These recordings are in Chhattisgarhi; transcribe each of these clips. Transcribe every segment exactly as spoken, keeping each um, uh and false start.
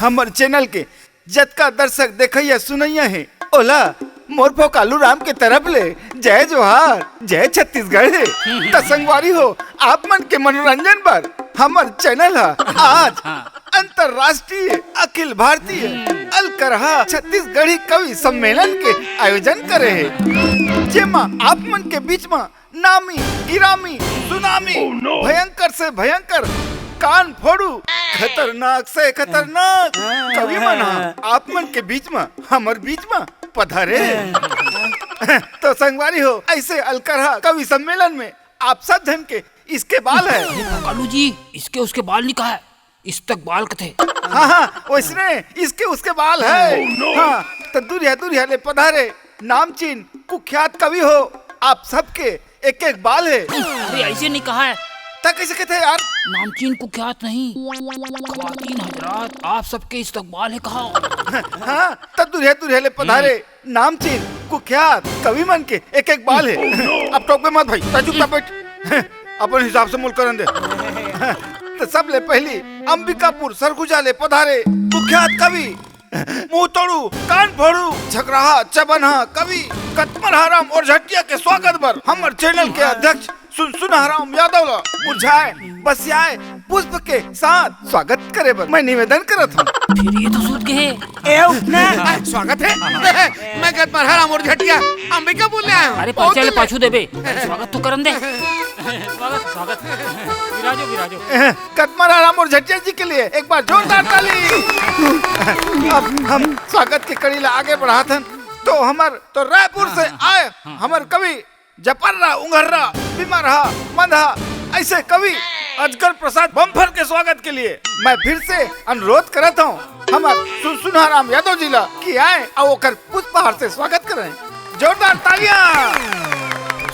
हमर चैनल के जतका दर्शक, देखइया, सुनइया हे, ओला मोर भोकालू राम के तरफ ले जय जोहार, जय छत्तीसगढ़ हे। त संगवारी हो, आप मन के मनोरंजन बर हमर चैनल ह आज अंतर्राष्ट्रीय अखिल भारतीय अलकरहा छत्तीसगढ़ी कवि सम्मेलन के आयोजन करे हे, जेमा आप मन के बीच म नामी गिरामी सुनामी भयंकर से भयंकर कान फोड़ू खतरनाक से खतरनाक कवि मन ह आप मन के बीच म, हमर बीच म पधारे। तो संगवारी हो, ऐसे अलकरहा कवि सम्मेलन में आप सब झन के इसके बाल है। कालू जी, इसके उसके बाल नहीं कहा है, इस्तकबाल कथे। हाँ हाँ, वैसने इसके उसके बाल है। हाँ, तो दुरिहा दुरिहा ले पधारे नामचीन कुख्यात कवि हो, आप सबके एक एक बाल है। अरे ऐसे नहीं कहा है। त कैसे कहते हैं यार? नामचीन कुख्यात नहीं, खवातीन हजरात, आप सबके इस्तकबाल है कहा। हाँ, त दुरिहा दुरिहा ले पधारे नामचीन कुख्यात कवि मन के एक एक बाल है। अब टोकबे मत भाई, त चुपचाप बैठ, अपन हिसाब से मोल करन दे। त सबले पहली अंबिकापुर सरगुजा ले पधारे कुख्यात कवि, मुंह तोड़ू, कान फोड़ू, झगराहा, चबनहा कवि कतमरहा राम ओरझटिया के स्वागत बर हमर चैनल के अध्यक्ष सुनसुनहा राम यादव ला मुरझाए बसियाए पुष्प के साथ स्वागत करे बर मैं निवेदन करत हूँ। फिर ये तो सूत गए। एव, स्वागत है। मैं कतमरहा राम ओरझटिया, अंबिकापुर ले आया हूँ। अरे बहुत पाछे ले दिन पाछू देबे, स्वागत तो करन दे। स्वागत, स्वागत। विराजो, विराजो। कतमरहा राम ओरझटिया जी के लिए एक बार जोरदार ताली। अब हम स्वागत के कड़ी ला आगे बढ़ात हन, तो हमर तो रायपुर से आए हमर कवि जपरहा, उंगरहा, बिमरहा, मंदहा, ऐसे कवि अजगर प्रसाद बम्फर के स्वागत के लिए मैं फिर से अनुरोध करत हूँ हमर सुनसुनहा राम यादव जी ला कि आए अउ ओकर पुष्पहार से स्वागत करें। जोरदार तालियां।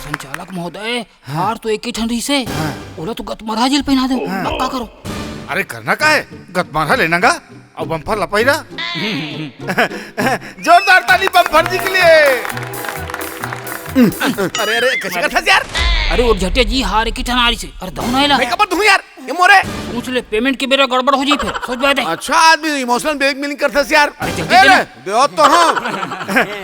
संचालक महोदय, हार तो एक ही ठन रहिसे। हाँ। ओला तो गतमरहा जी ल पहिना दे। हाँ। अब का करो? अरे करना का है? गतमरहा लेना गा, अब बम्फर लपाई रहा। जोरदार ताली बम्फर जी के लिए। अरे, अरे, कैसे करथस यार? अरे, ओरझटिया जी, हार एक ही ठन आ रहिसे। अरे, दऊ ना एला। मैं कबर दूं यार, ये मोरे। सोच ले, payment के बेरा गड़बड़ हो जाई फिर, सोच बात है। अच्छा आदमी, emotional blackmailing करथस यार। अरे, जल्दी ए दे ना। रे, दे तो हाँ।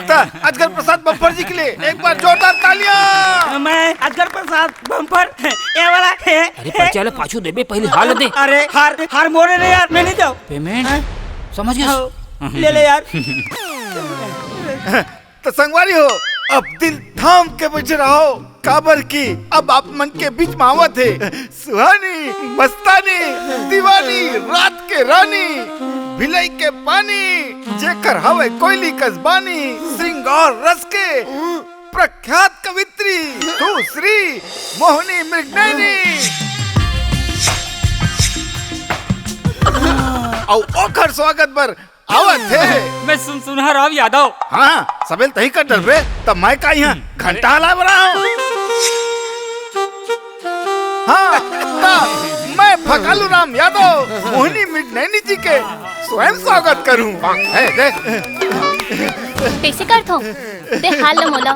त अजगर प्रसाद बम्फर जी के लिए एक बार जोरदार तालियां। मैं अजगर प्रसाद बम्फर, ये वाला है। अरे, पर्चा ले पाछू देबे, पहले हार दे। अरे, हार, हार मोरे नहीं यार, मैं नहीं जाऊँ। Payment? हाँ। समझ गया? हाँ, ले ले यार। त संगवारी हो, अब दिल थाम के बइठे रहो, काबर कि अब आप मन के बीच म आवत हे सुहानी, मस्तानी, दीवानी, रात के रानी, भिलाई के पानी, जेकर हवय कोयली कस बानी, श्रृंगार रस के प्रख्यात कवित्री सुश्री मोहनी मृगनयनी। अउ ओखर स्वागत बर आवत हे। मैं सुनसुनहा राम यादव। हाँ, सबेल तही कर डरबे, त मैं का इहाँ घंटा हलाए बर आए हँव। हाँ, त मैं भकालू राम यादव, मोहिनी मृगनयनी जी के स्वयं स्वागत करूँ। हे, देख। कइसे करथो? दे हाल ल मोला।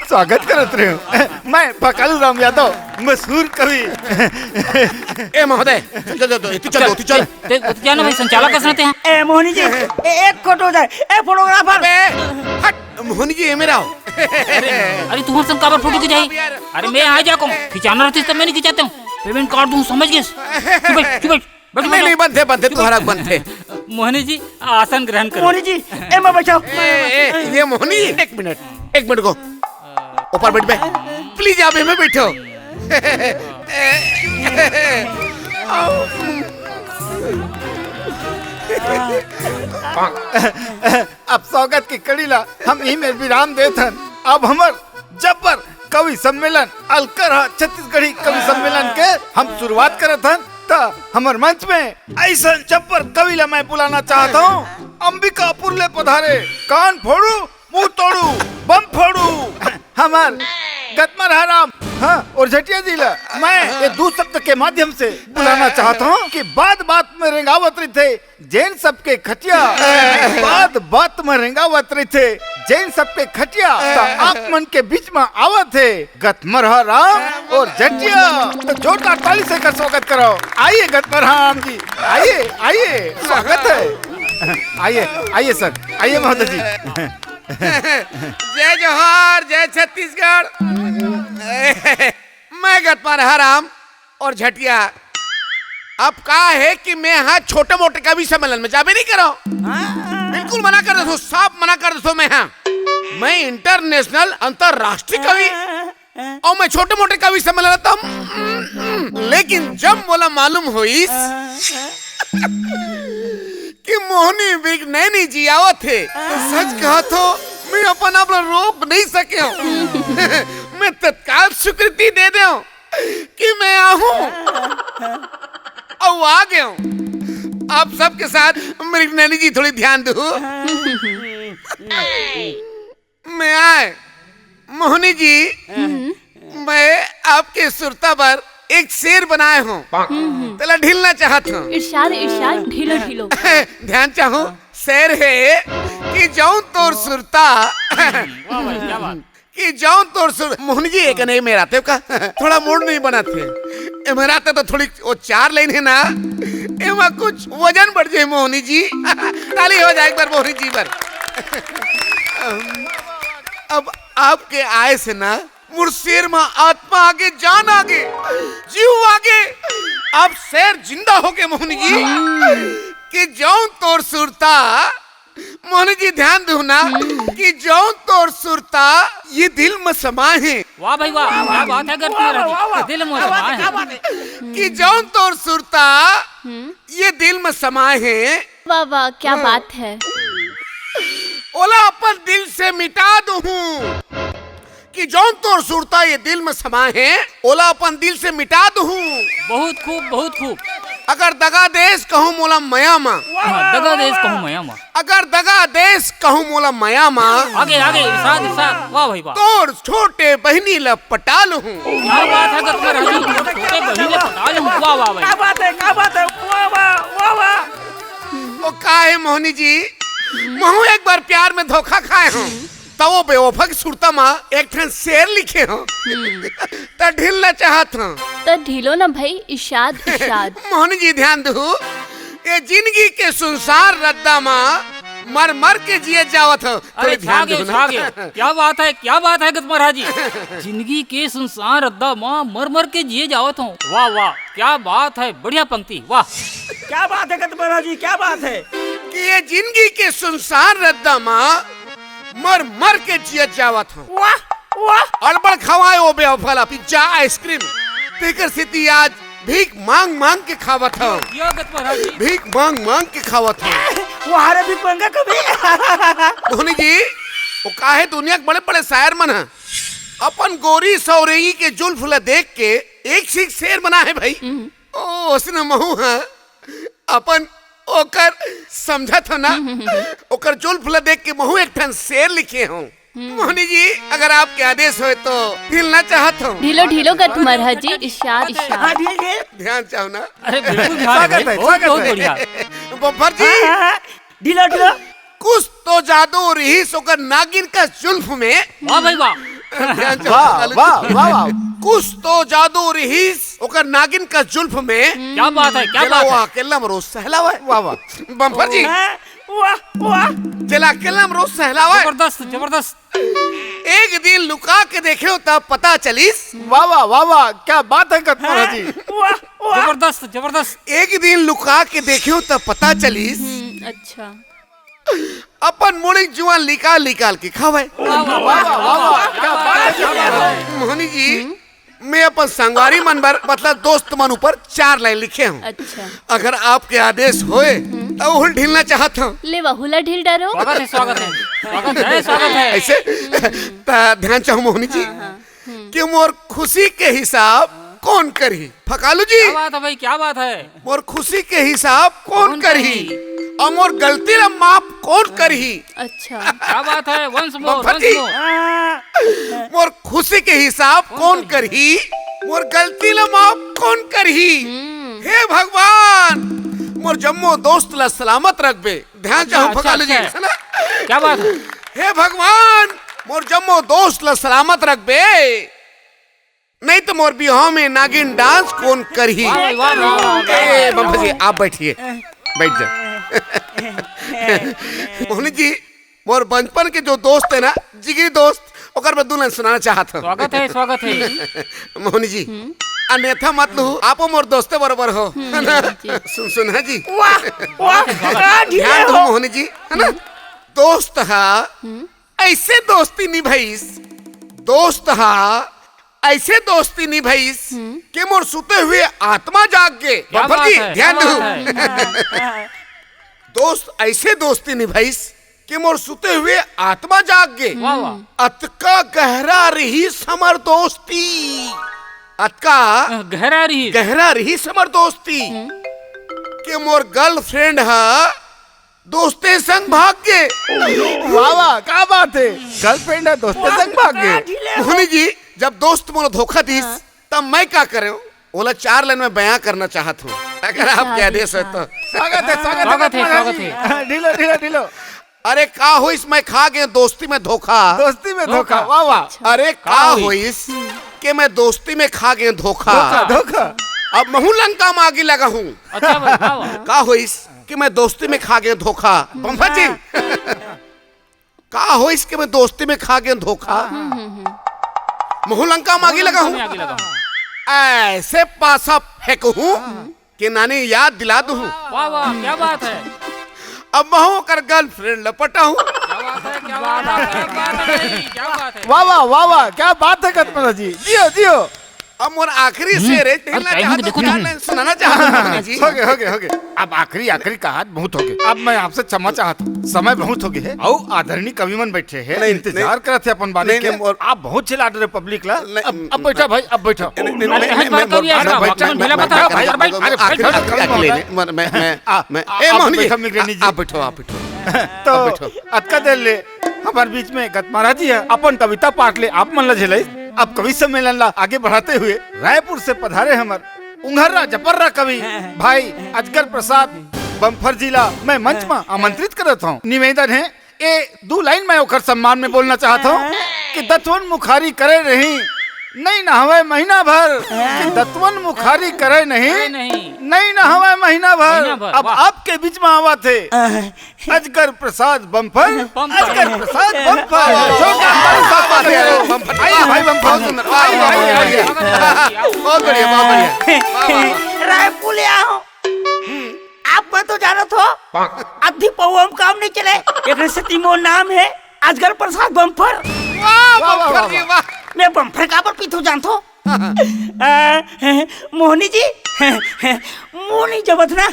स्वागत करत रहेंव। मैं भकालू राम यादव, मशहूर कवि। ए महोदय, चल, चल, चल, तू चल, तू चल। ते, ते, ते जाना भाई, संचालक कस रहते हैं? ए, मोहनी जी, ए, एक फोटो हो जाए। ए, photographer। अबे, हट, मोहनी जी, ये मेरा हो। अरे, अरे, तुम्हारे संग काबर फोटो खिंचाई? अरे, मैं आ जाको, खिंचाना रहती तब मैं नहीं खिंचाता हूँ। Payment काट दूँ, समझ गए? चुप बैठ, चुप बैठ, बैठ, नहीं, बैठ। नहीं, बनते, बनते, तुम्हारा बनते। मोहनी जी, आसन ग्रहण करो। मोहनी जी, ए, मैं बैठा हूँ। ए, ए, ये मोहनी, एक मिनट, एक मिनट को। ऊपर बैठ बे। Please, आप एमे बैठो। अब स्वागत के कड़ी ला हम इही मेर विराम देत हन। अब हमर जब्बर कवि सम्मेलन अलकरहा छत्तीसगढ़ी कवि सम्मेलन के हम शुरुआत करत हन। त हमर मंच में अइसन जब्बर कवि ला मैं बुलाना चाहत हँव, अंबिकापुर ले पधारे कान फोड़ू, मुंह तोड़ू, बम फोड़ू, हमर गतमरहा राम, हाँ, ओरझटिया जी ला मैं ये दू शब्द के माध्यम से बुलाना चाहत हँव कि बात बात में रेंगावत रहिथे जेन सबके खटिया, बात बात में रेंगावत रहिथे जेन सबके खटिया, त आप मन के बीच में आवत हे गतमरहा राम ओरझटिया। त जोरदार ताली से एकर स्वागत कराओ। आइए गतमरहा राम जी, आइए, आइए, स्वागत है। आइए, आइए सर, आइए महोदय जी। जय जोहार, जय छत्तीसगढ़। मैं गतमरहा राम और झटिया। अब का हे कि मैं हा छोटे मोटे कवि सम्मेलन में जाबे नहीं करो। बिल्कुल मना कर देथों, साफ मना कर देथों मैं हा। मैं इंटरनेशनल, अंतर्राष्ट्रीय कवि, और मैं छोटे मोटे कवि सम्मेलन तो, लेकिन जब मोला मालूम होइस कि मोहनी मृगनैनी जी आवत हे, तो सच कहत हों, मैं अपन आप ला रोक नहीं सके हों। मैं तत्काल स्वीकृति दे देंव कि मैं आहूं। अउ आ गेंव। आप सबके साथ मृगनैनी जी थोड़ी ध्यान दू। मैं आए, मोहनी जी, मैं आपके सुरता बर एक शेर बनाए हों। तेला ढीलना चाहत हों। इरशाद, इरशाद, ढीलो, ढीलो। ध्यान चाहूं, शेर हे कि जौन तोर सुरता, वाह भाई, क्या बात। कि जौन तोर सुर-, मोहनी जी, एक नहीं मेरा तेव का, थोड़ा मूड नहीं बनत हे। ए, मेरा तो थोड़ी वो चार लाइन हे ना, एमा कुछ वजन बढ़ जाए मोहनी जी। ताली हो जाए एक बार मोहनी जी बर। अब आपके आए से ना, मोर शेर मा आत्मा आगे, जान आगे, जीव आगे। अब शेर जिंदा होगे मोहनी जी। कि जौन तोर सुरता, मोहनी जी ध्यान दू ना, कि जौन तोर सुरता ये दिल में समाए हे। वाह भाई वाह, क्या बात है, गतमरहा जी। दिल में समाए हे। कि जौन तोर सुरता ये दिल में समाए हे। वाह वाह, क्या बात है। ओला अपन दिल से मिटा दूहूं। कि जौन तोर सुरता ये दिल में समाए हे, ओला अपन दिल से मिटा दूहूं। बहुत खूब, बहुत खूब। अगर दगा देस कहूं मोला मया मा। हाँ, दगा देस कहूं मया मा। अगर दगा देस कहूं मोला मया मा। आगे, आगे, इरशाद, इरशाद। वाह भाई वाह। तोर छोटे बहिनी ला पटा लूहूं। क्या बात है, गतमरहा जी, तोर छोटे बहिनी ला पटा लूहूं। वाह, वाह भाई। क्या बात है, क्या बात है, वाह, वाह, वाह, वाह। ओ का हे मोहनी जी, महूं एक बार प्यार में धोखा खाए हों। त वो बेवफा के सुरता मा एक ठन शेर लिखे हों। त ढीलना चाहत हों। त ढीलो ना भाई, इरशाद, इरशाद। मोहनी जी ध्यान दू, ये जिंदगी के सुनसान रद्दा मा मर मर के जिए जावत हों। अरे थोड़ी ध्यान छा गए, दू ना। छा गए। क्या बात है, क्या बात है गतमरहा जी। जिंदगी के सुनसान रद्दा मा मर मर के जिए जावत हों। वाह वाह, क्या बात है, बढ़िया पंक्ति, वाह। क्या बात है गतमरहा जी, क्या बात है। कि ये जिंदगी के सुनसान रद्दा मा मर मर के जियत जावत हों। वाह, वाह। अड़बड़ खवाए वो बेवफा ला पिज्जा आइसक्रीम। तेकर सेती आज भीख मांग मांग के खावत हों। जियो गतमरहा जी। भीख मांग मांग के खावत हों। वाह रे भीख मांगा कभी। मोहनी जी, वो का हे दुनिया के बड़े बड़े शायर मन ह अपन गोरी सौरेंगी के जुल्फ ला देख के एक से एक शेर बनाए हे भाई। ओ, ओसने महूं ह अपन ओकर समझत हों ना, ओकर जुल्फ ला देख के महूं एक ठन शेर लिखे हों। मोहनी जी, अगर आपके आदेश होय तो ढीलना चाहत हों। ढीलो, ढीलो गतमरहा जी, इरशाद, इरशाद। हाँ, ढील, ढील। ध्यान चाहूं ना। अरे, बिल्कुल ध्यान है स्वागत भाई, है, बहुत, स्वागत बहुत है। बढ़िया। बब्बर जी। हाँ, हाँ, हाँ। ढीलो, ढीलो। कुछ तो जादू रिहिस ओकर नागिन का जुल्फ में। वाह भाई वाह। ध्यान चाहूं वाह, कालू जी। वाह, वाह, वाह। कुछ तो जादू रिहिस ओकर नागिन का जुल्फ में। क्या बात है, क्या जेला बात वो है। अकेला में रोज सहलावय। वाह, वाह। बम्फर जी। हाँ, वाह, वाह। जेला अकेला में रोज सहलावय। जबरदस्त, जबरदस्त। एक दिन लुका के देखेंव त पता चलिस। वाह, वाह, वाह, वाह, क्या बात है गतमरहा जी। वाह, वाह। जबरदस्त, जबरदस्त। एक दिन लुका के देखेंव त पता चलिस। हम्म, अच्छा। अपन मुड़ी जुआं निकाल निकाल के खावय। वाह, वाह, वाह, वाह, वाह, क्या बात है। मोहनी जी, मैं अपन संगवारी मन बर, मतलब दोस्त मन ऊपर चार लाइन लिखे हों। अच्छा। अगर आपके आदेश होय, त ओहू ला ढीलना चाहत हों। ले, वहू ला ढील डारो। स्वागत है, स्वागत है। स्वागत है, स्वागत है। ऐसे? त ध्यान चाहूं मोहनी जी, हाँ, हाँ। कि मोर खुशी के हिसाब कौन करही? फकालू जी। क्या बात है भाई, क्या बात है? मोर खुशी के हिसाब कौन कौन करही? करही? अउ मोर गलती ला माफ कौन करही? अच्छा। क्या बात है? Once more, बम्फर once जी। More। मोर खुशी के हिसाब कौन कौन करही? करही? मोर गलती ला माफ कौन करही? हम्म। हे भगवान, मोर जम्मो दोस्त ला सलामत रखबे। ध्यान अच्छा, चाहूं अच्छा, फकालू जी, अच्छा। है ना? क्या बात है? हे भगवान, मोर जम्मो दोस्त ला सलामत रखबे। नहीं तो मोर बिहाव में नागिन डांस कौन करही? वाह भाई, वाह, वाह, वाह, वाह। ए, बम्फर जी, आप बैठिए, बैठ जाओ। मोहनी जी, मोर बचपन के जो दोस्त हे ना, जिगरी दोस्त, ओकर मैं दू लाइन सुनाना चाहत हूँ। स्वागत हे, स्वागत हे। मोहनी जी, अन्यथा मत लू, आपो मोर दोस्ते बरोबर हो, है ना? जी। सुन, सुन, हाँ जी। वाह, वाह, का ढीले ध्यान दो हो। मोहनी जी, है ना? दोस्त हा, ऐसे दोस्ती निभाइस, दोस्त हा, ऐसे दोस्ती निभाइस कि मोर सुते हुए आत्मा जाग गे। क्या बफर जी, बात है, ध्यान क्या दो। बात है। दोस्त ऐसे दोस्ती निभाइस कि मोर सुते हुए आत्मा जाग गे। वाह, वाह। अतका गहरा रहिस हमर दोस्ती। अतका गहरा रहिस। गहरा रहिस हमर दोस्ती कि मोर गर्लफ्रेंड हा दोस्ते संग भाग गे। वाह, वाह, का बात हे। गर्लफ्रेंड हा दोस्ते संग भाग गे। मोहनी जी, जब दोस्त मोला धोखा दिस, हाँ। तब मैं का करेंव? ओला चार लाइन में बयां करना चाहत हूँ, अगर आपके आदेश हे तो। स्वागत हे, स्वागत हे, स्वागत हे, बतमारा स्वागत जी। हे। ढीलो, ढीलो, ढीलो। अरे का होइस, मैं खा गेंव दोस्ती में धोखा। दोस्ती में धोखा, धोखा। वाह, वाह। अरे का का होइस? होइस कि मैं दोस्ती में खा गेंव धोखा। धोखा, धोखा। अब महूँ लंका में आगी लगाहूँ। अच्छा भाई, वाह, वाह। का होइस कि मैं दोस्ती में खा गेंव धोखा। बम्फर जी, का होइस कि मैं दोस्ती में खा गेंव धोखा। हम्म, हम्म, हम्म। महूँ लंका में आगी लगाहूँ। मैं आगी लगाहूँ। ऐसे पासा फेंकहूँ कि नानी याद दिला दूँ। वाह, वाह, क्या बात है। अब महूँ ओकर गर्लफ्रेंड ल पटाहूँ। क्या बात है, क्या बात है, क्या बात है, क्या बात है। वाह, वाह, वाह, वाह, क्या बात है गतमला जी। जियो, जियो। अब मोर आखिरी हम्म। शेर हे, अब ढीलना time चाहत हो, देखो चार तुम। लाइन सुनाना चाहत हूँ जी। हो गे, हो गे, हो गे। अब आखिरी, आखिरी कहात बहुत हो गे। अब मैं आपसे क्षमा चाहत हूँ, समय बहुत हो गे हे। अउ आदरणीय कवि मन बैठे हे, नहीं, इंतजार नहीं, करत हे अपन बारी नहीं, के। नहीं, और आप बहुत चिल्लात रहे पब्लिक ला। नहीं, अब, अब बैठा भाई, अब बैठा। नहीं, नहीं, अरे, नहीं, कहाँ नहीं, पर मैं, कवि मैं, आया? मैं, मैं, मैं, भाई, मैं, भाई, मैं, अरे, मैं, भाई, मैं, भाई, मैं, अरे, मैं, भाई, मैं, भाई, मैं, अरे, मैं, मैं, आ, मैं, आ, ए, आप मोहन जी, बैठा, मिगरेनी जी। आप बैठो, आप बैठो। तो आप बैठो। अतका देर ले हमारे बीच में गतमारा जी हे, अपन कविता पाठ ले आप मन ला झेलाइस। अब कवि सम्मेलन ला आगे बढ़ाते हुए रायपुर से पधारे हमर उंघर्रा जपर्रा कवि भाई अजगर प्रसाद बम्फर जी ला मैं मंच में आमंत्रित करत हूँ। निवेदन हे, ए दू लाइन मैं ओकर सम्मान में बोलना चाहत हूँ कि दतवन मुखारी करे नहीं, नहीं नहावे महीना भर, कि दतवन मुखारी करे नहीं, करे नहीं। नहीं नहावे महीना भर। महीना भर, अब वाह। आपके बीच में आवत हे अजगर प्रसाद बम्फर, बम्फर। अजगर प्रसाद बम्फर। वाह, वाह, वाह, छोटा वाह, बड़ा वाह, वाह, बम्फर। वाह, वाह, आइए भाई बम्फर। बहुत सुंदर, वाह, आइए, वाह, आइए, वाह, आइए। वाह, वाह, वाह। बहुत बढ़िया, बहुत बढ़िया। वाह, वाह, वाह। रायपुर ले आओ। आप मन तो जानत हो, अद्धी पौवा म काम नहीं चले। एकरे सेती मोर नाम हे अजगर प्रसाद बम्फर। वाह, वाह, वाह, बम्फर जी, वाह। वाह। मैं बम्फर काबर पीथो जानथो? आ, मोहनी जी, मोहनी जबत ना,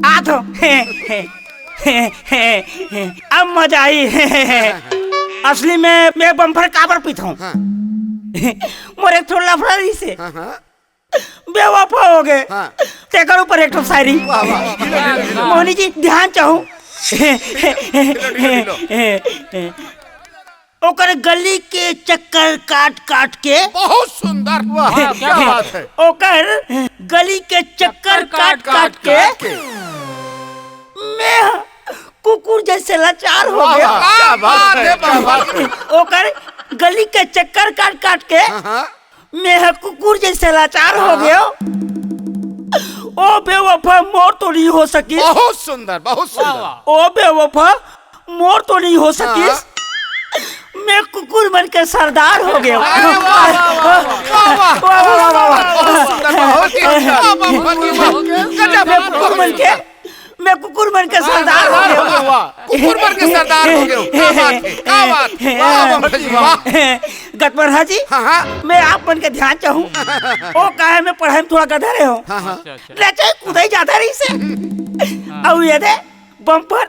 आ तो। अब मजा आई। असली में मैं बम्फर काबर पीथो? हाँ। मोर एक ठो लफड़ा रहिसे। हाँ, हाँ। बेवफा हो गे। हाँ। तेकर ऊपर एक ठो शायरी। वाह, वाह, वाह। मोहनी जी, ध्यान चाहूँ। ढीलो, ढीलो, ढीलो। ओकर गली के चक्कर काट काट के। बहुत सुंदर। वाह, वाह, क्या क्या बात बात है। ओकर गली के चक्कर चक्कर काट काट काट काट के। के। मैं कुकुर जैसे लाचार हो वाह, गया। वाह, क्या बात है, क्या बात है। ओकर गली के चक्कर काट काट के। हाँ, हाँ। मैं ह कुकुर जैसे लाचार हो गयो। ओ बेवफा, मोर तो नहीं हो सकिस। बहुत सुंदर, बहुत सुंदर। वाह, वाह। ओ बेवफा, मोर तो नहीं हो सकिस। हाँ। मैं कुकुर मन के सरदार हो गयो। अरे वाह, वाह, वाह, वाह। वाह, वाह, वाह, वाह, वाह। बहुत सुंदर, बहुत सुंदर। वाह, वाह, वाह, वाह। गजब। मैं कुकुर मन के मैं कुकुर मन के सरदार हो गयो। वाह, वाह, वाह। कुकुर मन के सरदार हो गयो। क्या बात है, क्या बात है। वाह, वाह, वाह, वाह। गतमरहा जी, हाँ, हाँ। मैं आप मन के ध्यान चाहूँ। ओ काहे मैं पढ़ाई में थोड़ा गधा रहे हो। हाँ, हाँ। अच्छा, अच्छा। नचई कूदई जादा रहिसे। हाँ। अउ ये दे, बम्फर,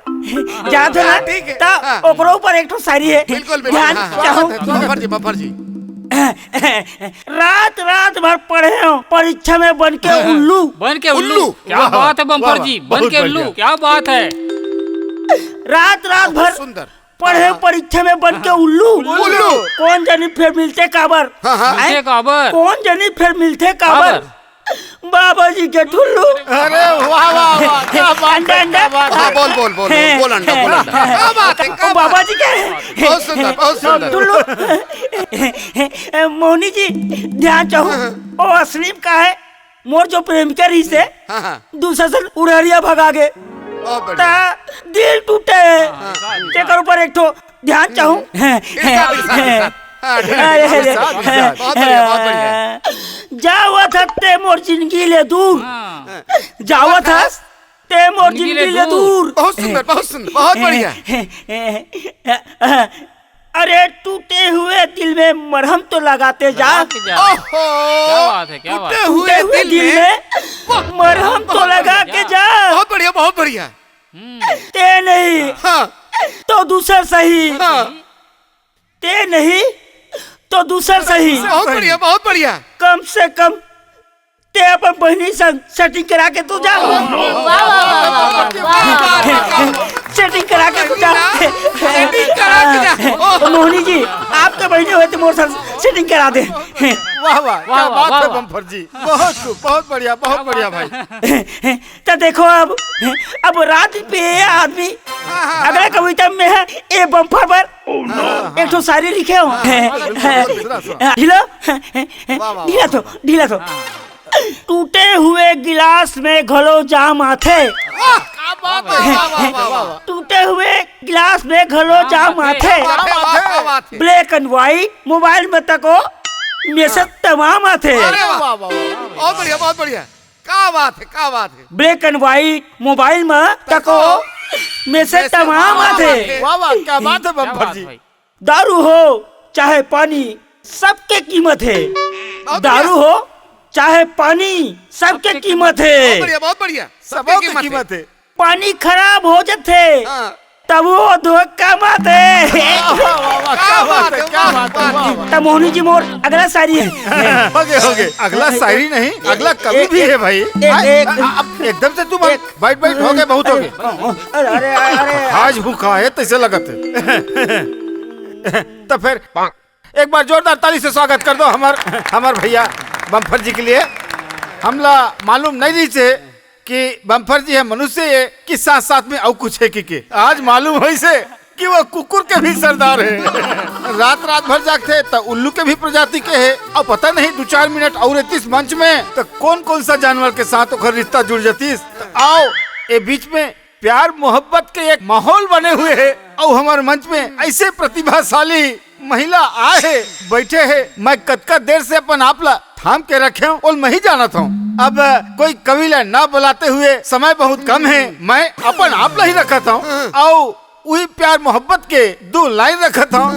जादा ना, ठीक है। त हाँ। ओकरो ऊपर एक ठो शायरी है। बिल्कुल, बिल्कुल। ध्यान हाँ, हाँ। चाहूँ। बम्फर जी, बम्फर जी। रात रात भर पढ़े हो, परीक्षा में बन के हाँ। उल्लू। बन के उल्लू। उल्लू। क्या वाह, बात है बम्फर वाह, जी, वाह, बन बहुत के उल्लू, बढ़िया। क्या बात है। रात रात बहुत भर सुंदर। पढ़े हाँ। परीक्षा में बन के हाँ। उल्लू। उल्लू। कौन जनी फेल मिलथे काबर? हाँ, हाँ। हैं? मिलथे काबर? कौन जनी फेल मिलथे काबर? काबर? बाबा जी के ठुल्लू। अरे वाह, वाह, वाह, क्या बात अंडा, है, अंडा। क्या बात है। हाँ, बोल, बोल, बोल, बोल, बोल अंडा, बोल अंडा। क्या बात है, क्या ओ बाबा बात जी के है। बहुत सुंदर, बहुत सुंदर। ठुल्लू। मोहनी जी, ध्यान चाहूँ। हाँ, हाँ। ओ असलीम का है? मोर जो प्रेमिका रहिसे, हाँ, हाँ। दूसरा से उड़हरिया भगा गे। बहुत बढ़िया। त दिल टूटे हे। हाँ, हाँ, हाँ। तेकर ऊपर एक ठो ध्यान चाहूँ। इरशाद, इरशाद, इरशाद। हाँ, ठीक है, अरे, इरशाद, अरे, इरशाद। बहुत बढ़िया, बहुत बढ़िया। जावत हस ते मोर जिंदगी ले दूर। हाँ। जावत हस ते मोर जिंदगी ले दूर। बहुत सुंदर, बहुत सुंदर, बहुत बढ़िया। अरे, टूटे हुए दिल में मरहम तो लगाते जा। लगाते जा। ओहो! क्या बात है, क्या बात है। टूटे हुए दिल में मरहम तो लगा के जा। बहुत बढ़िया, बहुत बढ़िया। हम्म। ते नहीं, हाँ। तो दूसर सही। हाँ। ते नहीं, तो दूसर सही। बहुत बढ़िया, बहुत बढ़िया। कम से कम ते अपन बहिनी संग setting करा के तो जा। वाह, वाह, वाह, वाह, वाह, वाह। Setting करा के तो जा। Setting करा के जा। ओ, मोहनी जी, आपके बहिनी होय त मोर संग setting करा दे। वाह, वाह, क्या बात है बम्फर जी। बहुत खूब, बहुत बढ़िया, बहुत बढ़िया भाई। त देखो अब, अब रात पे आदमी अगला कविता में हे ए बम्फर बर एक ठो शायरी लिखे हों। हाँ, हाँ, बिल्कुल, बिल्कुल, बिल्कुल। ढीला, वाह, वाह, ढीला तो, ढीला तो। टूटे हुए गिलास में घलो जाम आथे। वाह, क्या बात है, वाह, वाह, वाह, वाह। टूटे हुए गिलास में घलो जाम आथे। क्या बात है, क्या बात है। Black and white mobile में तको message तमाम आथे। अरे वाह, वाह, वाह, वाह। बहुत बढ़िया, बहुत बढ़िया। क्या बात है, क्या बात है। Black and white mobile में तको message तमाम आथे। वाह, वाह, क्या बात है बम्फर जी। दारू हो चाहे पानी, सबके कीमत हे। बहुत बढ़िया। दारू हो चाहे पानी, सबके कीमत हे। बहुत बढ़िया, बहुत बढ़िया। सबके कीमत हे। पानी खराब हो जथे, हाँ। तब वो धोखा मत हे। वाह, वाह, वाह, क्या बात है, क्या बात है, वाह, वाह। त मोहनी जी मोर अगला शायरी हे। हो गे, हो गे। अगला शायरी नहीं, अगला कवि भी हे भाई। एक, हाँ, एक, अब एकदम से तुम एक, बैठ, बैठ, हो गे, बहुत हो गे। अरे, अरे, अरे, अरे। आज भूखा हे, तइसे लगत हे। त फेर एक बार जोरदार ताली से स्वागत कर दो हमर, हमर भैया बम्फर जी के लिए। हमला मालूम नहीं रहिस हे कि बम्फर जी हे मनुष्य हे कि साथ-साथ में अउ कुछ हे कि के। आज मालूम होइस हे कि वो कुकुर के भी सरदार हे। रात-रात भर जागथे त उल्लू के भी प्रजाति के हे। अब पता नहीं दू चार मिनट अउ रहितिस मंच में त कौन-कौन सा जानवर के साथ ओकर रिश्ता जुड़ जतिस। त आओ ए बीच में प्यार मोहब्बत के एक माहौल बने हुए हे, अउ हमर मंच में ऐसे प्रतिभाशाली महिला आए हे, बैठे हे। मैं कतका देर से अपन आप ला थाम के रखे हूँ, ओल मैं ही जानत हूँ। अब कोई कवि ला ना बुलाते हुए समय बहुत कम हे, मैं अपन आप ला ही रखत हूँ। अउ उही प्यार मोहब्बत के दो लाइन रखत हूँ।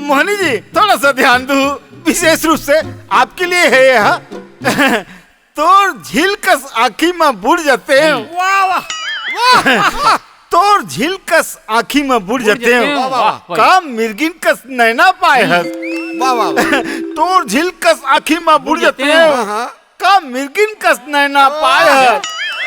मोहनी जी, थोड़ा सा ध्यान दू, विशेष रूप से आपके लिए हे यह। तोर झिल कस आँखी म बुड़ जतेंव। वाह, वाह। वाह, वाह। तोर झिल कस आँखी म बुड़ जतेंव। जतेंव, वाह, वाह। का मिर्गिन कस नैना पाए हस। वाह, वाह, वाह। तोर झिल कस आँखी म बुड़ जतेंव। हाँ, हाँ। का मिर्गिन कस नैना पाए हस।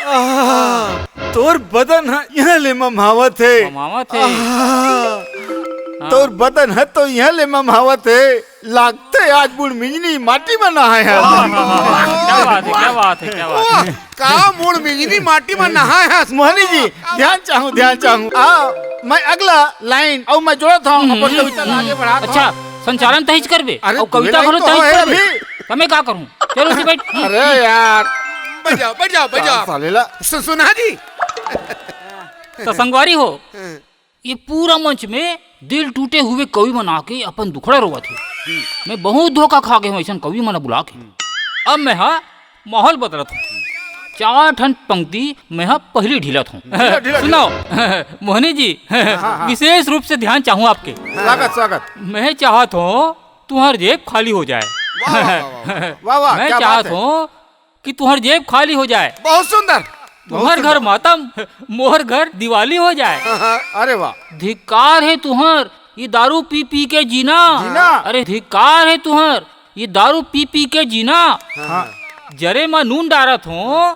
आह, तोर बदन ह इहाँ ले ममहावत हे। ममहावत हे। आह, हाँ। तोर बदन ह तो इहाँ ले ममहावत हे। लागथे आज मुड़ मिंजनी माटी म नहाए हस। वाह, वाह, वाह, क्या बात है, क्या बात है, क्या बात है। वाह, का मुड़ मिंजनी माटी म नहाए हस। मोहनी जी, ध्यान चाहूँ, ध्यान चाहूँ। आ, मैं अगला लाइन अउ मैं जोड़त हूँ, हम्म, अपन कविता ला आगे बढ़ात हूँ। अच्छा, संचालन तहीच करबे, अरे, अउ कविता घलो तहीच करबे। त मैं का करूँ? चलो जी, बैठ। अरे यार। बैठ जाओ, बैठ जाओ, बैठ जाओ। साले ला। सु-, सुना जी। त संगवारी हो, हाँ। ये पूरा मंच में दिल टूटे हुए कवि मन आके अपन दुखड़ा रोवत हे। मैं बहुत धोखा खा गे हूँ अइसन कवि मन बुला के। अब मैं हा माहौल बदलत हूँ। चार ठन पंक्ति मैं हा पहिली ढीलत हूँ। ढीला, ढीला, सुनाओ, मोहनी जी, हाँ, हाँ। विशेष रूप से ध्यान चाहूँ आपके। स्वागत, स्वागत। मैं चाहत हूँ तुम्हार जेब खाली हो जाए। वाह, वाह, वाह, वाह। वाह, वाह, मैं क्या चाहत बात है। हूँ कि तुहर जेब खाली हो जाए। बहुत सुंदर। तुहर घर मातम, मोहर घर दिवाली हो जाए। हाँ, हाँ। अरे वाह। धिक्कार हे तुहर, ये दारू पी पी के जीना। जीना। अरे धिक्कार हे तुहर, ये दारू पी पी के जीना। हाँ। जरे म नून डारत हों,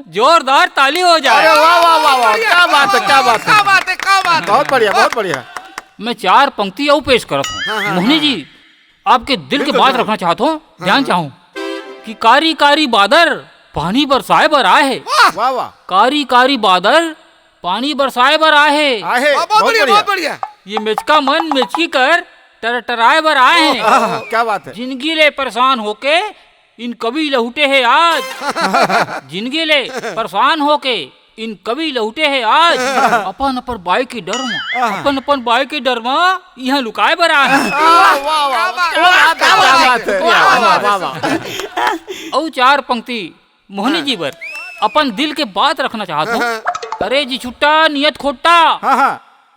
जोरदार ताली हो जाए। अरे वाह, वाह, वाह, वाह, क्या बात है, क्या बात है। क्या बात है, क्या बात है। बहुत बढ़िया, बहुत बढ़िया। मैं चार पंक्ति अउ पेश करत हूँ। हाँ, हाँ, मोहनी हाँ। जी, आपके दिल के बिल्कुल, बात हाँ। रखना चाहत हूँ, हाँ, ध्यान हाँ। चाहूँ कि कारी कारी बादर पानी बरसाए बर आए हे। वाह! वाह, वाह। कारी कारी बादर पानी बरसाए बर आए हे। आए हे, वाह, बहुत बहुत बढ़िया, बढ़िया। बहुत बढ़िया। ये मेचका मन मेचकी कर टरटराए बर आए हे। आह, क्या बात है। जिंदगी ले परेशान होके इन कवि लहुटे हे आज। जिंदगी ले परेशान होके इन कवि लहुटे हे आज अपन अपन बाई के डर म, अपन अपन बाई के डर म इहाँ लुकाए बर आए हे। वाह, वाह, वाह, वाह, क्या बात है, क्या बात है, वाह, वाह, वाह। अउ चार पंक्ति मोहनी जी बर अपन दिल के बात रखना चाहत हूँ। अरे जी छुट्टा नियत खोट्टा, हाँ, हाँ।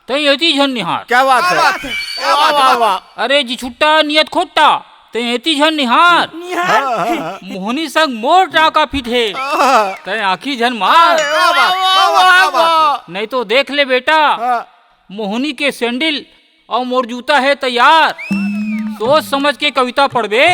तैं एती झन निहार। क्या बात है? क्या बात है? वाह, वाह, वाह। अरे जी छुट्टा नियत खोट्टा, तैं एती झन निहार। निहार। मोहनी संग मोर टाका फिट हे, तैं आँखी झन मार। अरे वाह, वाह, वाह, वाह। नहीं तो देख ले बेटा, मोहनी के सैंडल अउ मोर जूता हे तैयार। सोच समझ के कविता पढ़बे,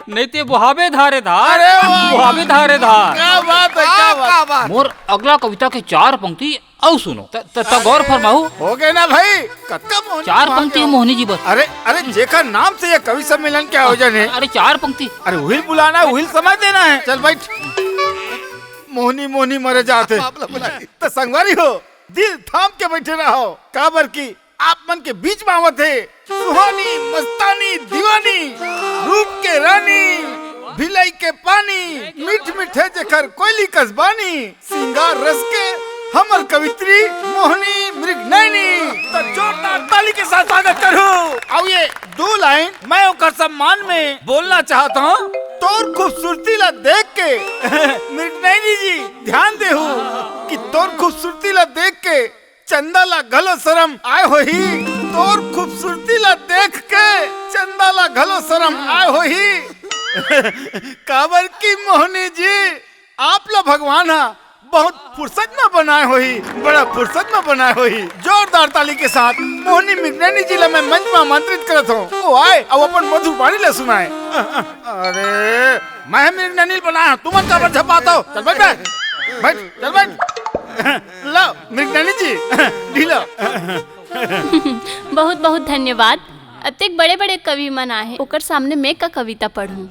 नहीं ते बोहाबे धारे धार। अरे वाह, बोहाबे धारे धार। क्या बात है, क्या बात। मोर अगला कविता के चार पंक्ति अउ सुनो, त, त, त गौर फरमाहू। हो गए ना भाई, कतका मोहनी चार पंक्ति हे मोहनी जी बर। अरे, अरे, जेकर नाम से ये कवि सम्मेलन के आयोजन हे। अरे, चार पंक्ति। अरे, उहिल बुलाना, उहिल समय देना हे। चल बैठ। मोहनी, मोहनी मरे जात हे। त संगवारी हो, दिल थाम के बैठे रहो, काबर कि आप मन के बीच म आवत हे सुहानी, मस्तानी, दीवानी, रूप के रानी, भिलाई के पानी, मीठ मीठे जेकर कोयली कस बानी, सिंगार रस के हमर कवित्री मोहनी मृगनयनी। त जोरदार ताली के साथ स्वागत करहू। अउ ये दो लाइन मैं ओकर सम्मान में बोलना चाहत हूँ। तोर खूबसूरती ला देख के मृगनयनी जी ध्यान देहू कि तोर खूबसूरती ला देख के चंदा ला घलो शरम आए होही, तोर खूबसूरती ला देख के चंदा ला घलो शरम आए होही। काबर कि मोहनी जी, आप ला भगवान हा बहुत फुर्सत में बनाए होही, बड़ा फुर्सत में बनाए होही। जोरदार ताली के साथ मोहनी मृगनयनी जी ला मैं मंच में आमंत्रित करत हूँ। वो आए अउ अपन मधुर बाणी ला सुनाए। अरे, मैं मृगनयनी बनाए हूँ, तुमन काबर झपात हो? चल बैठ बे। बैठ, चल बैठ। लो, मृगनयनी जी, ढीलो। बहुत बहुत धन्यवाद। अतेक बड़े-बड़े कवि मन आहे, ओकर सामने मैं का कविता पढ़ूं?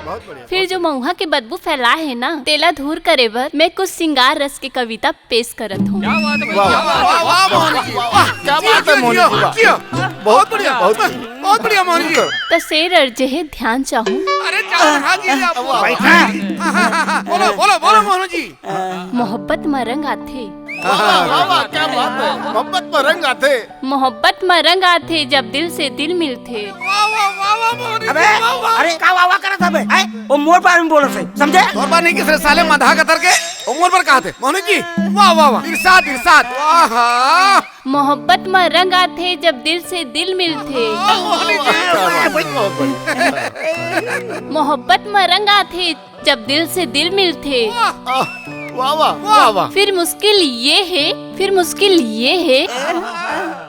बहुत बढ़िया। फिर जो मउहा के बदबू फैलाए हे ना, तेला दूर करे बर मैं कुछ सिंगार रस के कविता पेश करत हूँ। वाह, वाह, वाह, वाह, मोहन जी, वाह, क्या बात है, मोहन जी, वाह। बहुत बढ़िया, बहुत बढ़िया, बहुत बढ़िया, मोहन जी। त शेर अर्जे हे, ध्यान चाहूँ। अरे, जाओ, हाँ जी, आप बोलो। बैठा। हाँ, हाँ, हाँ, हाँ, बोलो, बोलो, बोलो, मोहन जी। मोहब्बत म रंग आथे। वाह, वाह, वाह, वाह, क्या बात है। मोहब्बत म रंग आथे। मोहब्बत म रंग आथे, जब दिल से दिल मिलथे। वाह, वाह, वाह, वाह, मोहन जी, अबे, वाह, वाह। अरे, का वाह, वाह करत हबे? हैं? वो मोर बारे में बोलत हे, समझे? तोर बारे नहीं किस रे साले, मधा कतर के, वो मोर पर कहा थे। मोहन जी, वाह, वाह, वाह, इरशाद, इरशाद, वाह। मोहब्बत म रंग आथे, जब दिल से दिल मिलथे। वाह, मोहन जी, वाह, वाह, वाह, वाह। मोहब्बत म रंग आथे, जब दिल से दिल मिलथे। आह, वाह, वाह, वाह, वाह। फिर मुश्किल ये हे, फिर मुश्किल ये हे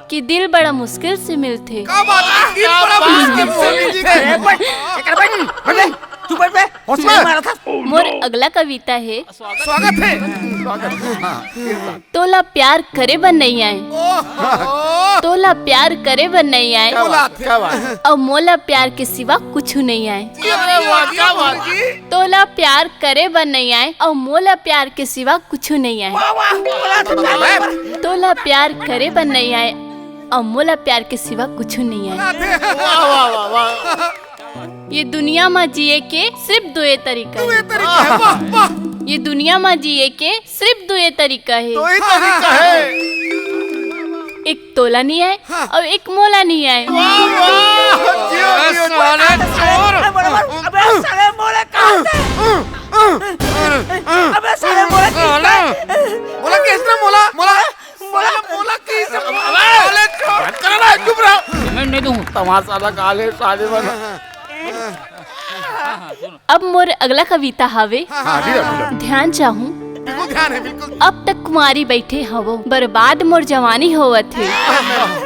कि दिल बड़ा मुश्किल से मिलथे। क्या बात है, दिल बड़ा मुश्किल से मिलथे। ए, बैठ, एकर बैठ, बैठ, बैठ, तू बैठ बे, हौसला मारा था। मोर अगला कविता हे। स्वागत है, स्वागत है। हाँ, इरशाद। तोला प्यार करे बर नइ आए। ओहो! तोला प्यार करे बर नइ आए। क्या बात, क्या बात। अउ मोला प्यार के सिवा कुछु नइ आए। अरे वाह, क्या बात। तोला प्यार करे बर नइ आए, अउ मोला प्यार के सिवा कुछु नइ आए। वाह, वाह, वाह। तोला प्यार करे बर नइ आए, अउ मोला प्यार के सिवा कुछु नइ आए। वाह, वाह, वाह, वाह। ये दुनिया म जिए के सिर्फ दुए तरीका हे। दुए तरीका हे, वाह, वाह। ये दुनिया म जिए के सिर्फ दुए तरीका हे। दो ही तरीका हे। एक तोला नइ आए, हाँ। अउ एक मोला नइ आए। वाह, वाह, जियो, अबे जियो। साले चोर। अबे, अबे, अबे, साले मोला कहाँ से? अबे, साले मोला साले। किसने? मोला किसने? मोला, मोला। मोला, मोला की से अबे, साले चोर। बात करो ना, चुप रहो। मैं नहीं दूँ। तमाशा लगा ले, साले बना। अब मोर अगला कविता हवे। हाँ, हाँ, हाँ, हाँ। ध्यान चाहूँ। बिल्कुल ध्यान है, बिल्कुल। अब तक कुंवारी बैठे हवो, बर्बाद मोर जवानी होवत हे।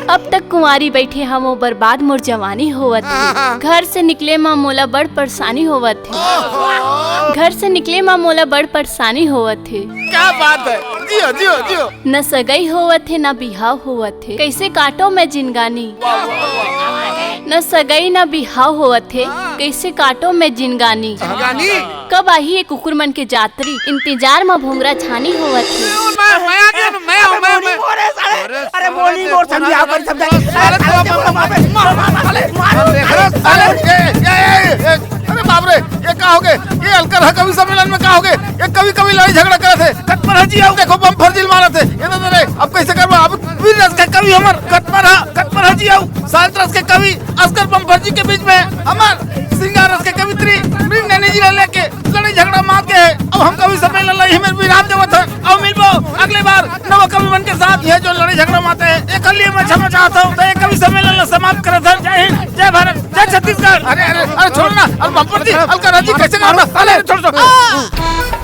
अब तक कुंवारी बैठे हवो, बर्बाद मोर जवानी होवत हे। हाँ, हाँ। घर से निकले मा मोला बड़ परेशानी होवत हे। ओहो। घर से निकले मा मोला बड़ परेशानी होवत हे। क्या बात है, जियो, जियो, जियो। न सगई होवत हे, न बिहाव होवत हे, कइसे काटों मैं जिनगानी। वाह, वाह, वाह। न सगई न बिहाव होवत हे, हाँ। कइसे काटों मैं जिनगानी। जिनगानी? कब आही ये कुकुर मन के जातरी, इंतजार म भोंगरा छानी होवत हे। मैं, मैं आ गया ना, मैं, अरे मैं, मोनी मैं। मोर हे साले, अरे अरे साले, मोनी मोर समझा, अरे समझा। साले, अरे साले, साले, मार, मार, मार, साले, मार, मार, साले, साले। ए, ए, ए, ए, अरे बाप रे, ये का होगे? ये अलकरहा कवि सम्मेलन में का होगे? ये कवि, कवि लड़ाई झगड़ा करत हे। कतपरहा जी अउ देखो बम फर्जी ल मारत हे। ये तो रे, अब कैसे करबो? अब वीर रस के कवि हमर कतपरहा, कतपरहा जी अउ शांत रस के कवि अस्कर बम फर्जी के बीच में हमर श्रृंगार रस के कवित्री मृग नैनी जी ला लेके लड़ाई झगड़ा मात के हे। अब हम कवि सम्मेलन ला इही मेर विराम देवत हन। अब मिलबो अगले बार नवा कवि मन के साथ। ये जो लड़ाई झगड़ा मात हे, एकर लिए मैं क्षमा चाहत हूँ। तो ये कवि सम्मेलन ला समाप्त करत हन। जय हिंद, जय भारत, जय छत्तीसगढ़। अरे, अरे, अरे, छोड़ ना। अरे, बम फर्जी, अलकरहा जी, कैसे करना? अरे, अरे, छोड़, छोड़।